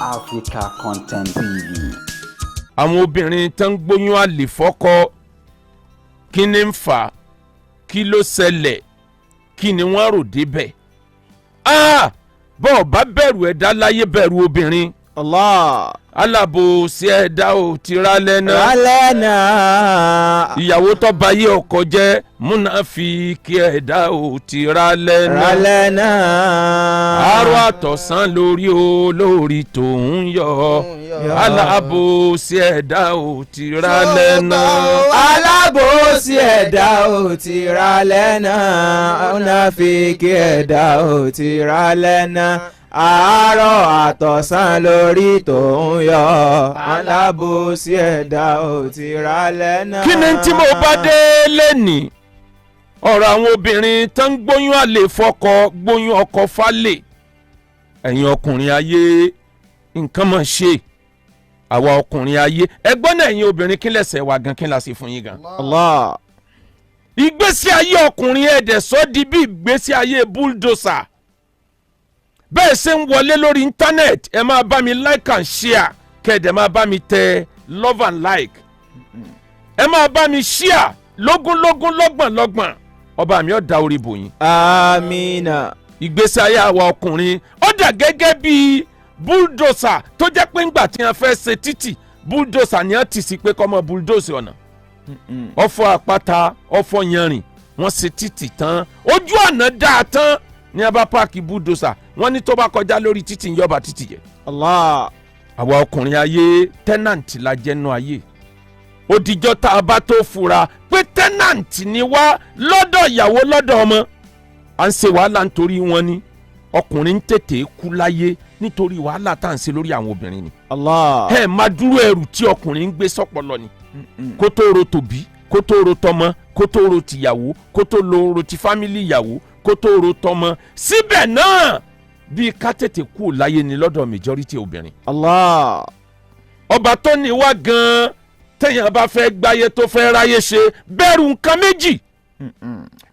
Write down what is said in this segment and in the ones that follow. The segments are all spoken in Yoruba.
Africa Content TV. Àwọn obìnrin tó ń gbóyún àlè fọ́kọ, kí ni ń fà á? Kí ló ṣẹlẹ̀? Kí ni wọ́n rò débẹ̀? Ah, bọ́ọ̀ bá bẹ̀rù ẹ̀dá láyé, bẹ̀rù obìnrin. Allah. Alábòsí ẹ̀dá ò ti rálẹ̀ náà. Rálẹ̀ náà. Ìyàwó tó bá yé ọkọ jẹ́, múnàfíkì ẹ̀dá ò ti rálẹ̀ náà. Rálẹ̀ náà. Àárọ̀ àtọ̀sán lórí o lórí tòun yọ, alábòsí ẹ̀dá ò ti rálẹ̀ náà. Alábòsí ẹ̀dá ò ti rálẹ̀ náà. Múnáfíkì ẹ̀dá ò ti rálẹ̀ náà. Àárọ̀ àtọ̀sán lórí tó ń yọ. Alábòsí ẹ̀dá ò ti rálẹ̀ náà. Kí ni tí mo bá dé lẹ́nìí? Ọ̀rọ̀ àwọn obìnrin tó ń gbóyún àlè fọ́kọ, gbóyún ọkọ fálè. Ẹ̀yin ọkùnrin ayé, nǹkan mọ̀ ṣe àwa ọkùnrin ayé. Ẹgbọ́n náà, ẹ̀yin obìnrin, kí lẹ̀ṣẹ̀ wa gan? Kí la ṣe fún yín gan? Allah. Ìgbésí ayé ọkùnrin ẹ̀dẹ̀ sọ di bí ìgbésí ayé bulldozer. Bẹ́ẹ̀ ṣe ń wọlé lórí internet, ẹ máa bá mi like and share, kẹ́ẹ̀dẹ̀ máa bá mi tẹ love and like, ẹ máa bá mi share lógúnlógún, lọ́gbọ̀nlọ́gbọ̀n. Ọba mi ò da orí bò yín. Amina. Ìgbésí ayé àwa ọkùnrin, ó dà gẹ́gẹ́ bí bulldozer tó jẹ́ pé ńgbà tí wọ́n fẹ́ ṣe títì, bulldozer ni wọ́n ti sí pé kó máa bulldoze ọ̀nà, ọ̀fọ̀ àpáta, ọ̀fọ̀ yanrìn. Wọ́n ṣe títì tán, ojú ọ̀nà dáa tán, ní a bá park bulldozer, wọ́n ní tó bá kọjá lórí títì, ń yọba títì jẹ́. Allah. Àwa ọkùnrin ayé, tenant la jẹ́nu ayé. Òdìjọ́ tá a bá tó fura pé tenant ni wá lọ́dọ̀ ìyàwó, lọ́dọ̀ ọmọ, à ń ṣe wàhálà nítorí wọn ni. Ọkùnrin ń tètè kú láyé nítorí wàhálà tá à ń ṣe lórí àwọn obìnrin ni. Allah. Ẹ máa dúró, ẹrù tí ọkùnrin ń gbé sọ́pọlọ ni. Kó tó ro tòbí, kó tó ro tọmọ, kó tó ro tìyàwó, kó tó ro ti family ìyàwó, kó tó ro tọmọ, síbẹ̀ náà bíi ká tètè kú láyé ni lọ́dọ̀ majority obìnrin. Allah. Ọba tó ní wá gan-an, téèyàn bá fẹ́ gbáyé, tó fẹ́ ráyé ṣe, bẹ̀rù nǹkan méjì: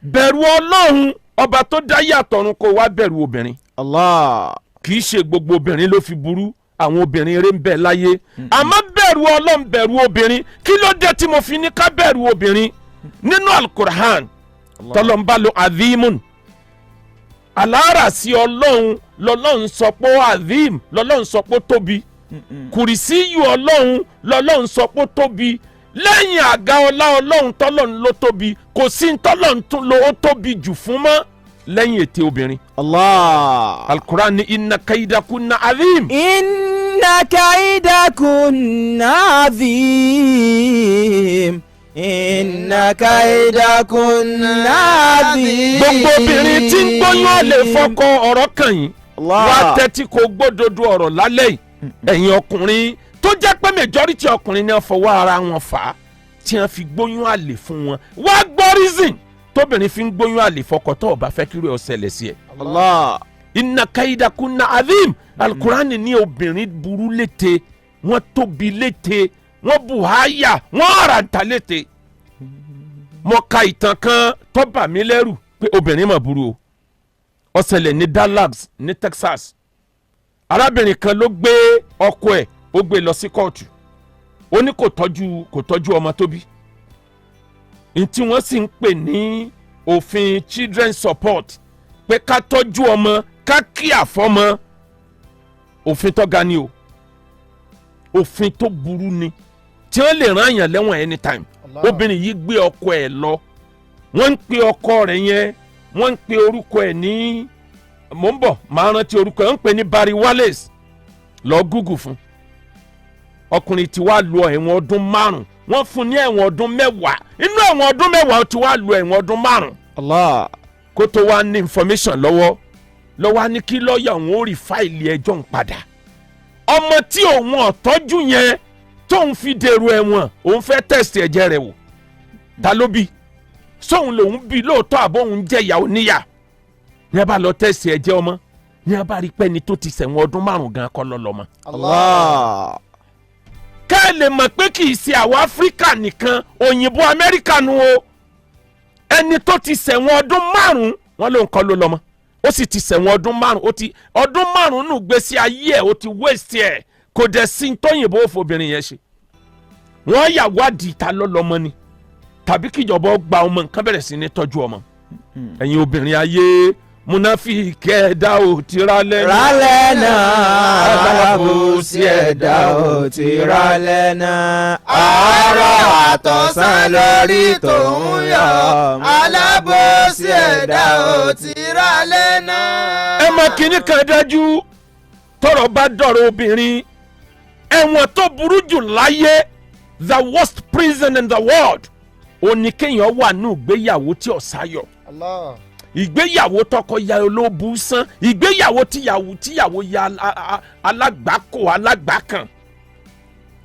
bẹ̀rù Ọlọ́run ọba tó dáyé àtọ̀run, kó wá bẹ̀rù obìnrin. Allah. Kì í ṣe gbogbo obìnrin ló fi burú, àwọn obìnrin eré ń bẹ láyé, àmọ́ bẹ̀rù Ọlọ́run, bẹ̀rù obìnrin. Kí ló dé tí mo fi ní ká bẹ̀rù obìnrin? Nínú Alukur'an, tọ́lọ́mbà lo adhimun, alárasí Ọlọ́run lọ́lọ́run sọ pé ó adhim, lọ́lọ́run sọ pé ó tóbi. Kùrìsíyù Ọlọ́run lọ́lọ́run sọ pé ó tóbi. Lẹ́yìn àga ọlá Ọlọ́run tọ́lọ́run ló tóbi, kò sí tọ́lọ́run tún lo ó tóbi jù fún mọ́ lẹ́yìn ète obìnrin. Allah. Alukur'an ní inna kaidakunna adhim. Inna kaidakunna adhim. Inna kaidakunna adhim. Gbogbo obìnrin tí ń gbóyún àlè fọ́kọ, ọ̀rọ̀ kàn yín. Allah. Wá tẹ́tí kó gbódodo ọ̀rọ̀ lálẹ́ yìí. Ẹ̀yin ọkùnrin tó jẹ́ pé majority ọkùnrin ní wọ́n fọwọ́ ara wọn fà á tí wọ́n fi gbóyún àlè fún wọn, wá gbọ́ reason tóbìnrin fi ń gbóyún àlè fọ́kọ, tó o bá fẹ́ kí irú ẹ̀ ó ṣẹlẹ̀ sí ẹ. Allah. Inna kaidakunna adhim. Alukurani ní obìnrin burú létè, wọ́n tóbi létè, wọ́n buháyà, wọ́n àràǹtà létè. Mo ka ìtàn kan tó bà mí lẹ́rù pé obìnrin mà burú o. Ó ṣẹlẹ̀ ní Dallas ní Texas. Arábìnrin kan ló gbé ọkọ ẹ̀, ó gbé lọ sí kóòtù. Ó ní kò tọ́jú ọmọ tó bí, ntí wọ́n sì ń pè ní òfin children support, pé ká tọ́jú ọmọ, ká kíà fọ́mọ, òfin tó ga ni o, òfin tó burú ni tí wọ́n lè rán àyàn lẹ́wọ̀n anytime. Obìnrin yìí gbé ọkọ ẹ̀ lọ. Wọ́n ń pe ọkọ rẹ̀ yẹn, wọ́n ń pe orúkọ ẹ̀ ní, mò ń bọ̀, màá rántí orúkọ ẹ̀, ń pè ní Barry Wallace. Lọ Google fún ọkùnrin tí wàá lu ẹ̀wọ̀n ọdún 5. Wọ́n fún ní ẹ̀wọ̀n ọdún 10. Inú ẹ̀wọ̀n ọdún 10, ó ti wàá lu ẹ̀wọ̀n ọdún 5. Allah. Kó tó wá ní information lọ́wọ́ lọ́wọ́ á ní kí lọ́ọ̀yà òun ó rí file ẹjọ́ ń padà. Ọmọ tí òun ọ̀tọ́jú yẹn tóun fi dèrò ẹ̀wọ̀n, òun fẹ́ test ẹ̀jẹ̀ rẹ̀ wò. Ta ló bí? Sóun lòun bí lóòótọ́, àbọ̀ òun jẹ́ ìyá oníyà? Ní a bá lọ test ẹ̀jẹ̀ ọmọ, ní a bá rí pẹ́ni tó ti ṣẹ̀wọ̀n ọdún 5 gan kọ́ lọ́lọ́mọ. Allah. Ká ẹ lè mọ̀ pé kì í ṣe àwọn Áfíríkà nìkan, òyìnbó Amẹ́ríkà nu o. Ẹni tó ti ṣẹ̀wọ̀n ọdún 5, wọ́n lóun kọ́ ló lọ́mọ. Ó sì ti ṣẹ̀wọ̀n ọdún 5. Ó ti ọdún 5 nù gbèsè ayé ẹ̀, ó ti waste ẹ̀. Kò dẹ̀ sí tóyìnbó òfòbìnrin yẹn ṣe. Wọ́n yà wádìí ta lọ́lọ́mọ ni, tàbí kíjọba gba ọmọ, nǹkan bẹ̀rẹ̀ sí ní tọ́jú ọmọ. Ẹ̀yin obìnrin ayé, munafiki ẹ̀dá ò ti rálẹ̀ Rálẹ̀ náà, alábòsí ẹ̀dá ò ti rálẹ̀ náà. Àárọ̀ àtọ̀sán lórí tòun yọ. Alábòsí ẹ̀dá ò ti rálẹ̀ náà. Ẹ mọ kínní kan dájú, tọ́rọ̀ bá dọ̀rọ̀ obìnrin, ẹ̀wọ̀n tó burú jù láyé, the worst prison in the world, ó ní kéèyàn wà ní ìgbéyàwó tí ò sáyọ̀. Allah. Ìgbéyàwó tọkọ ya olóbu sán, ìgbéyàwó tíyàwó ya alágbàkó alágbàkàn.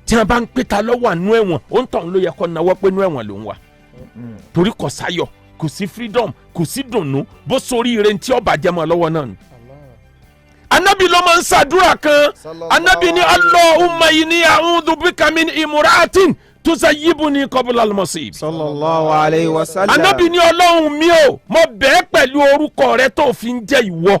Tí wọn bá ń pè ta lọ́wọ́ àánú ẹ̀wọ̀n, ó ń tàn ló yẹ kó nawọ́ pé inú ẹ̀wọ̀n ló ń wà, torí kò sáyọ̀, kò sí freedom, kò sí dùnnú. Bó sórí ire tí ọba jẹ́ mọ́ lọ́wọ́ náà ni. Anabi ló máa ń ṣàdúrà kan. Sallallahu. Anabi ní, "Allahumma inni a'udhu bika min imra'atin tuzayyibuni qabla al-masib." Sallallahu alayhi wa sallam. Anabi ní, "Ọlọ́run mi ò, mo bẹ̀ẹ́ pẹ̀lú orúkọ rẹ tó fi ń jẹ́ ìwọ.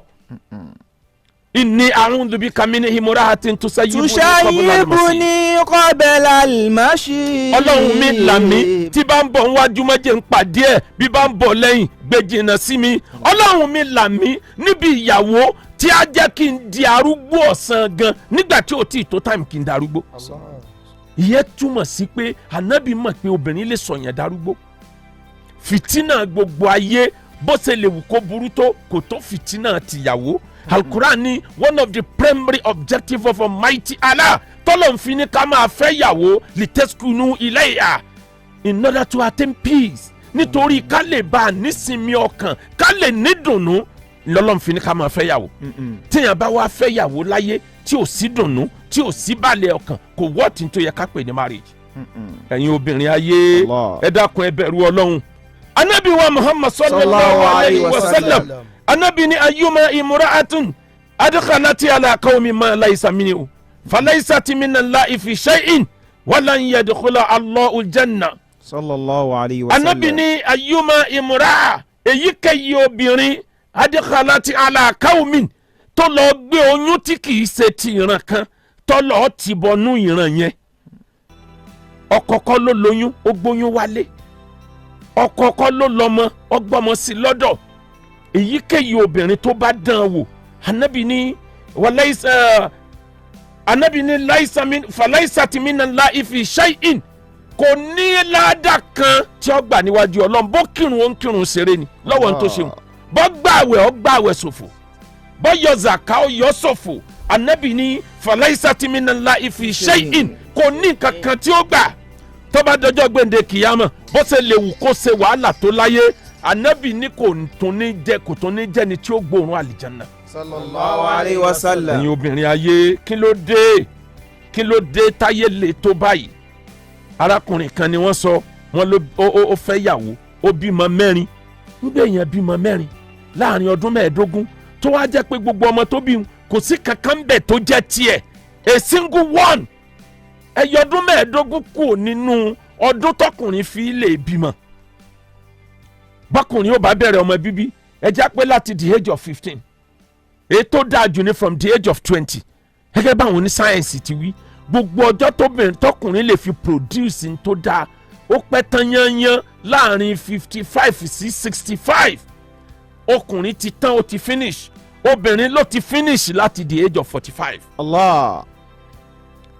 Inni a'udhu bika min imra'atin tusayyibuni qabla al-masib." Tuṣayibuni qabla al-mashi. Ọlọ́run mi, là mí. Tí bá ń bọ̀ níwájú, má jẹ́ ń pàdé ẹ̀. Bí bá ń bọ̀ lẹ́yìn, gbé jìnnà sí mi. Ọlọ́run mi, là mí níbi ìyàwó tí á jẹ́ kí n di arúgbó ọ̀sán gan nígbà tí ò tí ì tó time kí n darúgbó. Allah. Ìyẹn túmọ̀ sí pé ànábì mọ̀ pé obìnrin lè sọ̀yàn darúgbó. Fìtínà gbogbo ayé, bó ṣe lè wù kó burú tó, kò tó fìtínà tìyàwó. Alukuran ní one of the primary objective of Almighty Allah tọ́lọ̀ ń fi ní ká máa fẹ́ yàwó, litaskunu ilayha, in order to attain peace, nítorí ká lè bá a nísinmi ọkàn, ká lè nídùnnú, lọ́lọ́ ń fi ní ká máa fẹ́ yàwó. Téèyàn bá wá fẹ́ yàwó láyé tí ò sí dùnnú, tí ò sí balẹ̀ ọkàn, kò wọ́ọ̀tì tó yẹ ká pè ní marriage. Ẹ̀yin obìnrin ayé, Allah. ẹ dákun, ẹ bẹ̀rù Ọlọ́run. Anabi wa Muhammad sallallahu alayhi wa sallam, anabi ni, ayyuma imra'atun adkhalati ala qawmi ma laysa minhu falaysat minallahi fi shay'in walan yadkhula Allahu aljanna. Sallallahu alayhi wa sallam. Anabi ni, ayyuma imra'a, èyíkéyìí obìnrin, adkhalati ala qawmin, tó lọ gbé oyún tí kìí ṣe ti ìran kan, tó lọ ti bọnú ìran yẹn. Ọkọ kọ́ ló lóyún, ó gbóyún wálé. Ọkọ kọ́ ló lọ́mọ, ó gbọ́mọ sí lọ́dọ̀. Èyíkéyìí obìnrin tó bá dán an wò, anabi ní walaysa, anabi ní laysa min falaysat minallahi fi shay'in, kò ní ládàá kan tí ó gbà níwájú Ọlọ́run. Bó kírun, ó ń kírun ṣeré ni lọ́wọ́ ń tó ṣeun. Bó gbààwẹ̀, ó gbààwẹ̀ ṣòfò. Bó yọ zaka, ó yọ ṣòfò. Anabi ní falaysat minallahi fi shay'in, kò ní kankan tí ó gbà tó bá dọjọ́ gbèǹde kìyàmọ̀. Bó ṣe lè wù kó ṣe wàhálà tó láyé, anabi ní kò tún ní jẹ, kò tún ní jẹ́ni tí ó gbóòórùn àlìjánnà. Sallallahu alayhi wa sallam. Ẹ̀yin obìnrin ayé, kí ló dé? Kí ló dé táyé lè tó báyìí? Arákùnrin kan ni wọ́n sọ wọ́n ló ó fẹ́ yàwó, ó bímọ mẹ́rin. Nígbà èèyàn bímọ 4 láàrin ọdún 15, tó wá jẹ́ pé gbogbo ọmọ tó bí kò sí kankan bẹ̀ tó jẹ́ tiẹ̀, a single one. Ẹyọ ọdún 15 kù nínú ọdún tọkùnrin fi lè bímọ. Bákùnrin ó bá bẹ̀rẹ̀ ọmọ bíbí, ẹ já pé láti the age of 15. Èyí tó dáa jù ní from the age of 20, gẹ́gẹ́ báwọn oní sáyẹ́ǹsì ti wí. Gbogbo ọjọ́ tóbìnrin tọkùnrin lè fi produce ní tó dáa, ó pẹ́ tán yányán, láàrin 55 sí 65, ọkùnrin ti tán, ó ti finish. Obìnrin ló ti finish láti the age of 45. Allah.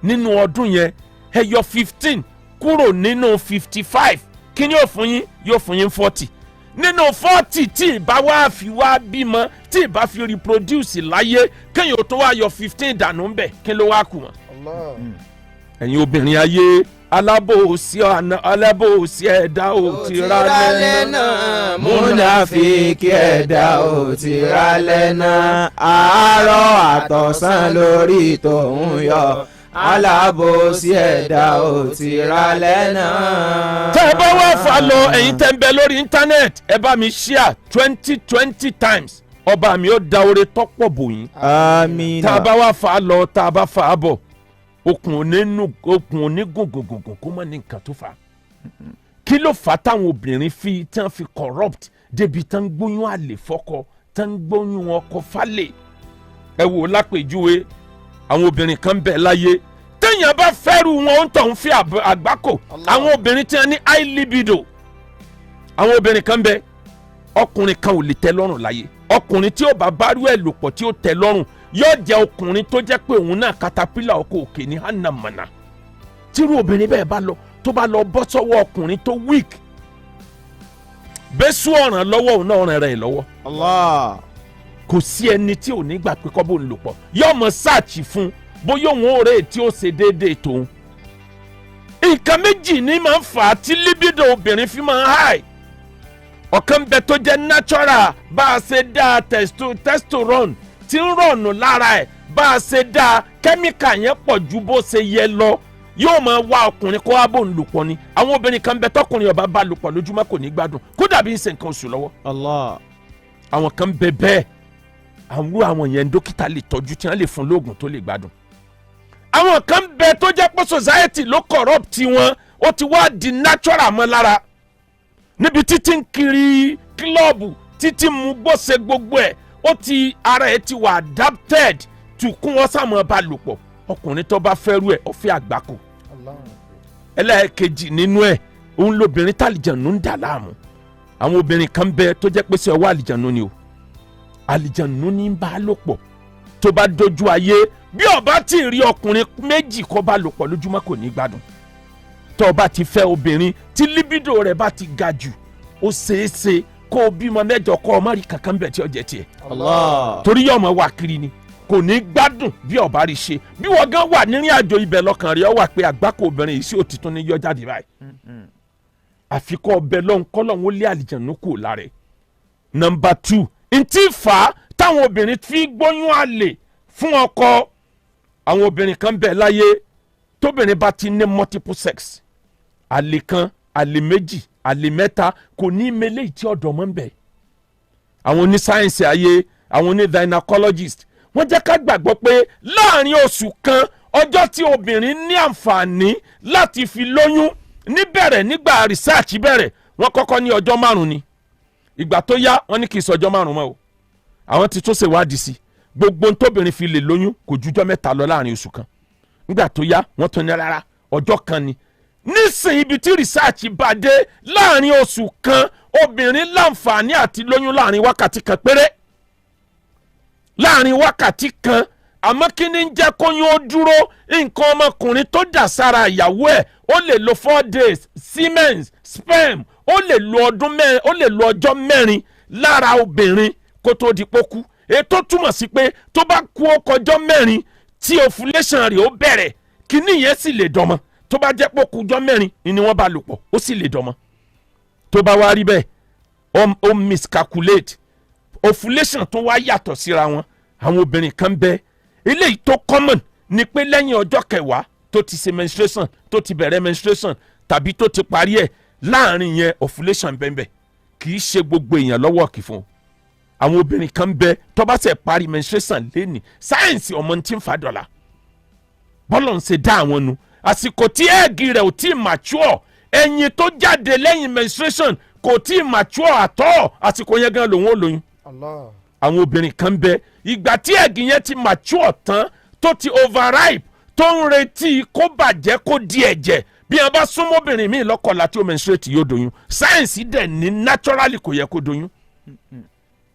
Nínú ọdún yẹn, ẹ yọ 15 kúrò nínú 55, kí ni yóò fún yín? Yóò fún yín 40. Nínú 40, tí ìbá wá fi wá bímọ, tí ìbá fi reproduce láyé, kéèyàn tó wá yọ 15 dànù ńbẹ, kí ló wá kù wọ́n? Allah. Ẹ̀yin obìnrin ayé, alábòsí ọ̀nà, alábòsí ẹ̀dá ò ti ra lẹ́nu. Múnàfíkì ẹ̀dá ò ti rálẹ̀ náà. Àárọ̀ àtọ̀sán lórí tòun yọ. Alábòsí ẹ̀dá ò ti rálẹ̀ náà. Tẹ́ ẹ bá wá fà lọ, ẹ̀yin tẹ́ ń bẹ lórí íńtánẹ́ẹ̀tì, ẹ bá mi share 20 20 times. Ọba mi ó da oore tọ́pọ̀ bò yín. Amina. Tá a bá wá fà á lọ, tá a bá fà á bọ̀, okùn onínú okùn onígùngùngùngùn kó má ní nǹkan tó fà á. Kí ló fà á táwọn obìnrin fi tí wọ́n fi corrupt débi tán gbóyún àlè fọ́kọ, tán ń gbóyún ọkọ fálè. Ẹ wò lápèjúwe, àwọn obìnrin kan bẹ̀ láyé, téèyàn bá fẹ́rù wọn, ó ń tọ̀ ń fi àgbákò. Àwọn obìnrin tí wọ́n ní high libido, àwọn obìnrin kan bẹ, ọkùnrin kan ò lè tẹ́ lọ́rùn láyé. Ọkùnrin tí ó bá bárú ẹ̀ lò pọ̀ tí ó tẹ́ lọ́rùn yóò jẹ́ ọkùnrin tó jẹ́ pé òun náà katapila ọkọ̀ òkè ní hànàmọ̀nà. Tírú obìnrin bẹ́ẹ̀ bá lọ, tó bá lọ bọ́ sọ́wọ́ ọkùnrin tó weak, bẹ́sù ọ̀ràn lọ́wọ́, òun náà ọ̀ràn rẹ̀ lọ́wọ́. Allah. Kò sí ẹni tí ò ní gbà pé kọ́ bó ń lò pọ̀, yóò mọ search fún bóyá òun ò rè tí ó ṣe déédéé tòun. Nǹkan méjì ní máa ń fà á tí libido obìnrin fi máa ń high. Ọ̀kan ń bẹ tó jẹ́ natural, bá a ṣe dá testosterone tí ń rọ̀nù lára ẹ̀, bá a ṣe dá kẹ́míkà yẹn pọ̀ ju bó ṣe yẹ lọ, yóò máa wá ọkùnrin kó wá bò ń lò pọ̀ ni. Àwọn obìnrin kan bẹ, tọkùnrin ọba bá lò pọ̀ lójúmọ́, kò ní gbádùn, kódà bí ń ṣe nǹkan oṣù lọ́wọ́. Allah. Àwọn kan bẹ bẹ́ẹ̀, àwọn yẹn dókítà lè tọ́jú, tí wọ́n lè fún lóògùn tó lè gbádùn. Àwọn kan bẹ tó jẹ́ pé society ló corrupt wọn, ó ti wá di natural mọ́ lára, níbi títí ń kiri club, títí mú gbọ́sẹ̀ gbogbo ẹ̀, ó ti ara ẹ̀ ti wà adapted to kún wọn sàmọ́ bá lò pọ̀. Ọkùnrin tó bá fẹ́rù ẹ̀, ó fẹ́ àgbákò. Ẹlẹ́ẹ̀kejì nínú ẹ̀, òun lobìnrin tàlìjànú ń dà láàmú. Àwọn obìnrin kan bẹ tó jẹ́ pé sí ọwọ́ àlìjànú ni o, àlìjànú ní ń bá lò pọ̀. Tó bá dojú ayé, bí ó bá ti rí ọkùnrin méjì kó bá lò pọ̀ lójúmọ́, kò ní gbádùn. Tó o bá ti fẹ́ obìnrin tí libido rẹ̀ bá ti ga jù, ó ṣeéṣe kó o bímọ 8, kó o má rí kankan bẹ̀ tí ó jẹ́ tiẹ̀. Allah. Torí yóò máa wà kiri ni, kò ní gbádùn bí ó bá rí ṣe. Bí wọ́n gan wà nírìn àjò ibẹ̀, lọ́kàn rẹ̀ ó wà pé àgbákò obìnrin yìí sí òtítọ́ ní yọ jáde báyìí. Àfikọ́ ọbẹ̀ lọ́hùn kọ́lọ́hún ó lé àlìjànú kù lára ẹ̀. Number two ntí fà á táwọn obìnrin fi gbóyún àlè fún ọkọ, àwọn obìnrin kan bẹ̀ láyé, tóbìnrin bá ti ní multiple sex, àlè kan, àlè méjì, àlè mẹ́ta, kò ní mele tí ọ̀dọ̀ mọ́ ń bẹ̀. Àwọn onísáyẹ̀nsì ayé, àwọn oní gynecologist, wọ́n jẹ́ ká gbàgbọ́ pé láàrin oṣù kan, ọjọ́ tí obìnrin ní àǹfààní láti fi lóyún níbẹ̀rẹ̀, nígbà research bẹ̀rẹ̀, wọ́n kọ́kọ́ ní ọjọ́ 5 ni. Ìgbà tó yá, wọ́n ní kì í sọ ọjọ́ 5 mọ́ o, àwọn ti tún ṣèwádìí sí, gbogbo ohun tóbìnrin fi lè lóyún kò jújọ́ 3 lọ láàrin oṣù kan. Nígbà tó yá, wọ́n tún ní rárá, ọjọ́ kan ni. Nísìnyí, ibi tí research bá dé, láàrin oṣù kan, obìnrin láǹfààní àti lóyún láàrin wákàtí kan péré, láàrin wákàtí kan. Àmọ́ kí ni ń jẹ́ kóyún ó dúró? Nǹkan ọmọkùnrin tó dà sára ìyàwó ẹ̀, ó lè lo 4 days, semen, sperm, ó lè lo ọdún 4, ó lè lo ọjọ́ 4 lára obìnrin kó tó di pókú. Ètò túmọ̀ sí pé tó bá kú, ó kọjọ́ 4 tí ovulation rẹ̀ ó bẹ̀rẹ̀, kíní yẹn sì lè dọmọ. Tó bá jẹ́ pé ó kújọ́ 4 ni wọ́n bá lò pọ̀, ó sì lè dọmọ. Tó bá wá rí bẹ́ẹ̀, ó miscalculate. Ovulation tó wá yàtọ̀ síra wọn. Àwọn obìnrin kan bẹ, eléyìí tó common ni pé lẹ́yìn ọjọ́ 10 tó ti ṣe menstruation, tó ti bẹ̀rẹ̀ menstruation tàbí tó ti parí ẹ̀, láàrin yẹn ovulation bẹ́ẹ̀. Kì í ṣe gbogbo èèyàn lọ́wọ́ kì fún o. Àwọn obìnrin kan bẹ, tó bá ṣe parí menstruation lẹ́nìí, sáyẹ̀nsì ọmọ tí ń fa dọ̀là, bọ́lọ̀ ń ṣe dá àwọn nu, àsìkò tí egg rẹ̀ ò tí ì mature, ẹyin tó jáde lẹ́yìn menstruation kò tí ì mature àtọ́, àsìkò yẹn gan lòun ò lóyún. Allah. Àwọn obìnrin kan bẹ, ìgbà tí egg yẹn ti mature tán, tó ti overripe, tó ń retí kó bàjẹ́ kó di ẹ̀jẹ̀, bí wọn bá súnmọ́ obìnrin míì lọ́kọ̀ọ́lá tí ó menstruate, yóò doyún. Sáyẹ̀nsì dẹ̀ ní naturally kò yẹ kó doyún.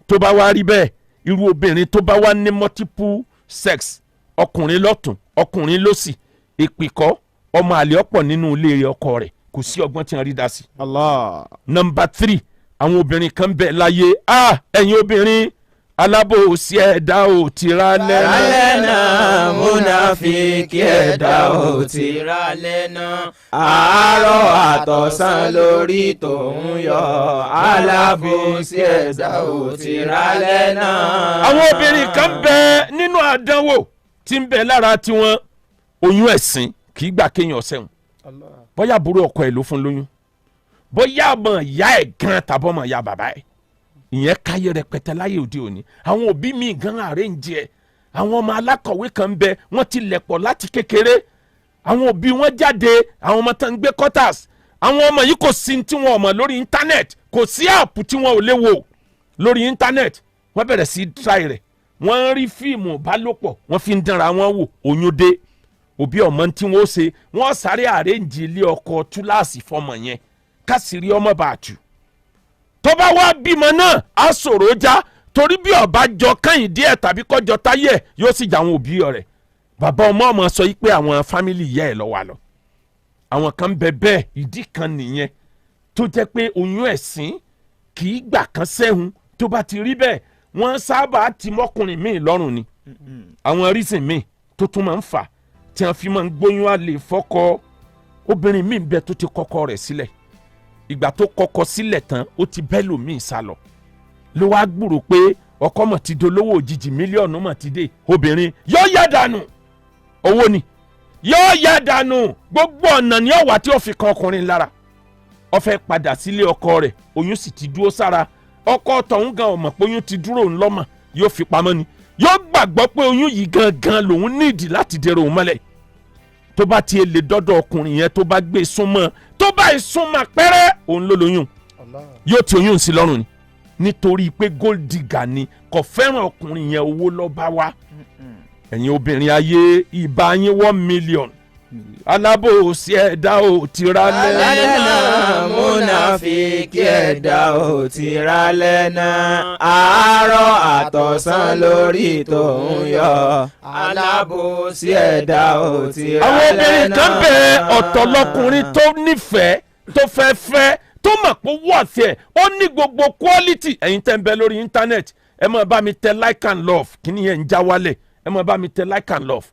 Tó bá wá rí bẹ́ẹ̀, irú obìnrin tó bá wá ní multiple sex, ọkùnrin lọ́tún, ọkùnrin lósì, ìpìkọ́ ọmọ àlè ọ̀pọ̀ nínú ilé ọkọ rẹ̀, kò sí ọgbọ́n tí wọ́n rí dá sí. Allah. Number three, àwọn obìnrin kan bẹ̀ láyé. Ah, ẹ̀yin obìnrin alábòsí ẹ̀dá ò tira lẹ́nu. Rálẹ̀ náà, múnàfíkì ẹ̀dá ò ti rálẹ̀ náà. Àárọ̀ àtọ̀sán lórí tòun yọ, alábòsí ẹ̀dá ò ti rálẹ̀ náà. Àwọn obìnrin kan bẹ, nínú àdánwò tí ń bẹ lára tiwọn, oyún ẹ̀sìn kì í gbà kéèyàn ṣẹ̀wọ̀n. Allah. Bóyá àbúrò ọkọ ẹ̀ ló fún lóyún, bóyá ọmọ ìyá ẹ̀ gan tàbí ọmọ ìyá bàbá ẹ̀, ìyẹn káyé rẹpẹtẹ láyé òde òní. Àwọn òbí mi gan àrẹ́ǹjẹ ẹ̀. Àwọn ọmọ alákọ̀wé kan bẹ, wọ́n ti lẹ̀pọ̀ láti kékeré, àwọn òbí wọn jáde, àwọn ọmọ tán ń gbé quarters. Àwọn ọmọ yìí, kò sí tí wọn ò mọ̀ lórí internet, kò sí app tí wọn ò lè wò lórí internet. Wọ́n bẹ̀rẹ̀ sí í try rẹ̀, wọ́n ń rí fíìmù ìbálòpọ̀, wọ́n fi ń dánra wọn wò. Oyún dé, òbí ọmọ tí wọ́n ó ṣe, wọ́n sáré arrange ilé ọkọ túláàsì fọmọ yẹn kásìrí ọmọ bàtù. Tó bá wá bímọ náà, á ṣòro já, torí bí ọba jọ Kẹ́hìndé ẹ̀ tàbí kọjọ Táyé ẹ̀, yóò sì jà àwọn òbí rẹ̀. Bàbá ọmọ ọmọ sọ yìí pé àwọn family ìyá ẹ̀ lọ wà lọ. Àwọn kan bẹ bẹ́ẹ̀. Ìdí kan nìyẹn tó jẹ́ pé oyún ẹ̀sín kì í gbà kan sẹ́hun. Tó bá ti rí bẹ́ẹ̀, wọ́n sábà ti mọ́kùnrin míì lọ́rùn ni. Àwọn reason míì tó tún máa ń fà tí wọ́n fi máa ń gbóyún àlè fọ́kọ, obìnrin míì bẹ tó ti kọ́kọ́ rẹ̀ sílẹ̀. Ìgbà tó kọ́kọ́ sílẹ̀ tán, ó ti bẹ́ lòmíì sá lọ, ló wá gbúrò pé ọkọ mọ̀ ti dolówó òjijì, mílíọ̀nù mọ̀ ti dé. Obìnrin yóò yá dànù owó ni, yóò yá dànù. Gbogbo ọ̀nà ni ọ̀wà tí ó fi kan ọkùnrin lára. Ó fẹ́ padà sílé ọkọ rẹ̀, oyún sì ti dúró sára ọkọ tọ̀hún gan. Ọmọ pé oyún ti dúró ńlọ́mọ, yóò fi pamọ́ ni. Yóò gbàgbọ́ pé oyún yìí gangan lòun nídìí láti dèrò òun mọ́lẹ̀. Tó bá ti lè dọ́dọ̀ ọkùnrin yẹn, tó bá gbé súnmọ́, tó bá súnmọ́ pẹ́rẹ́, òun ló lóyún, yóò ti oyún sí lọ́rùn ni, nítorí pé gold digger ni, kò fẹ́ràn ọkùnrin yẹn, owó ló bá wá. Ẹ̀yin obìnrin ayé, ìbá yín 1 million, alábòsí ẹ̀dá ò tira lẹ́nà lẹ́nà. Múnàfíkì ẹ̀dá ò tira lẹ́nà, àárọ̀ àtọ̀sán lórí tó ń yọ, alábòsí ẹ̀dá ò tira lẹ́nà. Àwọn obìnrin kan bẹ, ọ̀tọ̀ lọkùnrin tó nífẹ̀ẹ́, tó fẹ́ fẹ́, tó mọ̀ pé wọ́ọ̀tì ẹ̀, ó ní gbogbo quality. Ẹ̀yin tẹ́ ń bẹ lórí internet, ẹ máa bá mi tẹ like and love. Kíní yẹn ń já wálẹ̀. Ẹ máa bá mi tẹ like and love.